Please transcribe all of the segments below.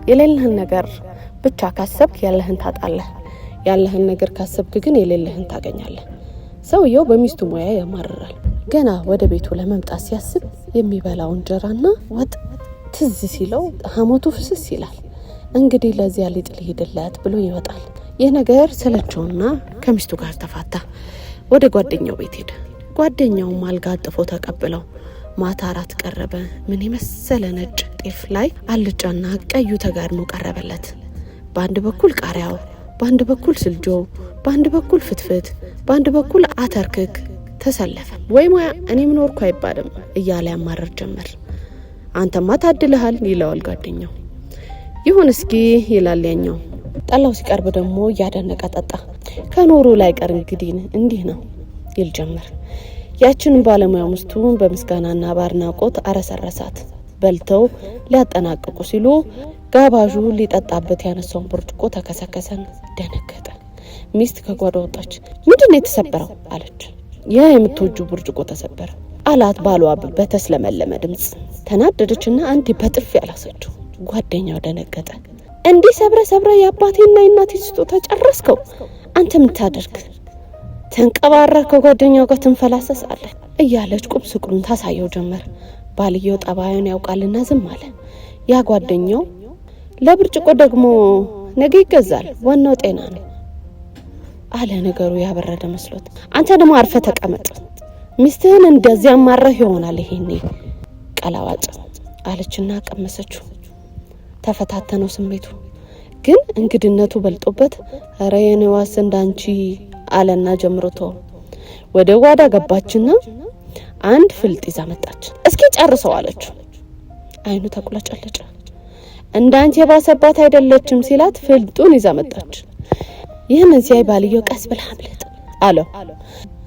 የሌለህን ነገር ብቻ ካሰብክ ያለህን ታጣለህ። ያለህን ነገር ካሰብክ ግን የሌለህን ታገኛለህ። ሰውየው በሚስቱ ሙያ ያማርራል። ገና ወደ ቤቱ ለመምጣት ሲያስብ የሚበላው እንጀራና ወጥ ትዝ ሲለው ሐሞቱ ፍስስ ይላል። እንግዲህ ለዚያ ሊጥ ሊሄድለት ብሎ ይወጣል። ይህ ነገር ሰለቸውና ከሚስቱ ጋር ተፋታ። ወደ ጓደኛው ቤት ሄደ። ጓደኛውም አልጋ አጥፎ ተቀብለው ማታ አራት ቀረበ። ምን የመሰለ ነጭ ጤፍ ላይ አልጫና ቀዩ ተጋድሞ ቀረበለት። በአንድ በኩል ቃሪያው፣ በአንድ በኩል ስልጆ፣ በአንድ በኩል ፍትፍት፣ በአንድ በኩል አተርክክ ተሰለፈ። ወይ ሙያ፣ እኔ ምን ኖርኩ አይባልም እያለ ያማረር ጀመር። አንተማ ታድልሃል ይለዋል ጓደኛው። ይሁን እስኪ ይላል ያኛው። ጠላው ሲቀርብ ደግሞ እያደነቀ ጠጣ። ከኖሩ ላይ ቀር እንግዲህ እንዲህ ነው ይል ጀመር። ያችንን ባለሙያ ሚስቱን በምስጋናና በአድናቆት አረሰረሳት። በልተው ሊያጠናቅቁ ሲሉ ጋባዡ ሊጠጣበት ያነሳውን ብርጭቆ ተከሰከሰን። ደነገጠ። ሚስት ከጓዳ ወጣች። ምንድን ነው የተሰበረው አለች። ያ የምትወጁ ብርጭቆ ተሰበረ አላት ባሏ በተስለመለመ ድምፅ። ተናደደችና አንዴ በጥፊ አላሰችው። ጓደኛው ደነገጠ። እንዲህ ሰብረ ሰብረ የአባቴና የእናቴ ስጦታ ጨረስከው? አንተ ምን ታደርግ ተንቀባረህ ከጓደኛው ጋር ትንፈላሰሳለህ እያለች ቁም ስቅሉን ታሳየው ጀመር። ባልየው ጠባዩን ያውቃልና ዝም አለ። ያ ጓደኛው ለብርጭቆ ደግሞ ነገ ይገዛል፣ ዋናው ጤና ነው አለ። ነገሩ ያበረደ መስሎት፣ አንተ ደግሞ አርፈ ተቀመጥ፣ ሚስትህን እንደዚያ ማረህ ይሆናል ይሄኔ ቀላዋጭ አለችና ቀመሰችው። ተፈታተነው ስሜቱ ግን እንግድነቱ በልጦበት ኧረ የኔ ዋስ እንዳንቺ አለና ጀምሮ ተወው። ወደ ጓዳ ገባችና አንድ ፍልጥ ይዛ መጣች። እስኪ ጨርሰው አለችው። አይኑ ተቁለጨለጨ። እንዳንቺ የባሰባት አይደለችም ሲላት ፍልጡን ይዛ መጣች። ይህንን ሲያይ ባልየው ቀስ ብለህ አምልጥ አለው።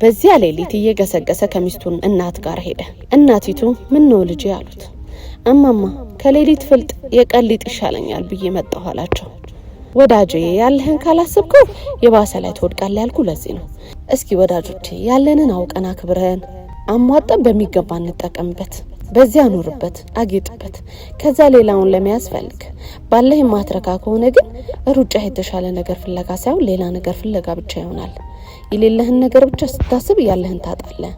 በዚያ ሌሊት እየገሰገሰ ከሚስቱን እናት ጋር ሄደ። እናቲቱ ምን ነው ልጄ አሉት። እማማ ከሌሊት ፍልጥ የቀን ሊጥ ይሻለኛል ብዬ መጣሁ አላቸው። ወዳጄ ያለህን ካላሰብከው የባሰ ላይ ትወድቃለህ ያልኩ ለዚህ ነው። እስኪ ወዳጆቼ ያለንን አውቀን አክብረን አሟጠን በሚገባ እንጠቀምበት፣ በዚያ ኑርበት፣ አጌጥበት። ከዛ ሌላውን ለመያዝ ፈልግ። ባለህ የማትረካ ከሆነ ግን ሩጫ የተሻለ ነገር ፍለጋ ሳይሆን ሌላ ነገር ፍለጋ ብቻ ይሆናል። የሌለህን ነገር ብቻ ስታስብ ያለህን ታጣለህ።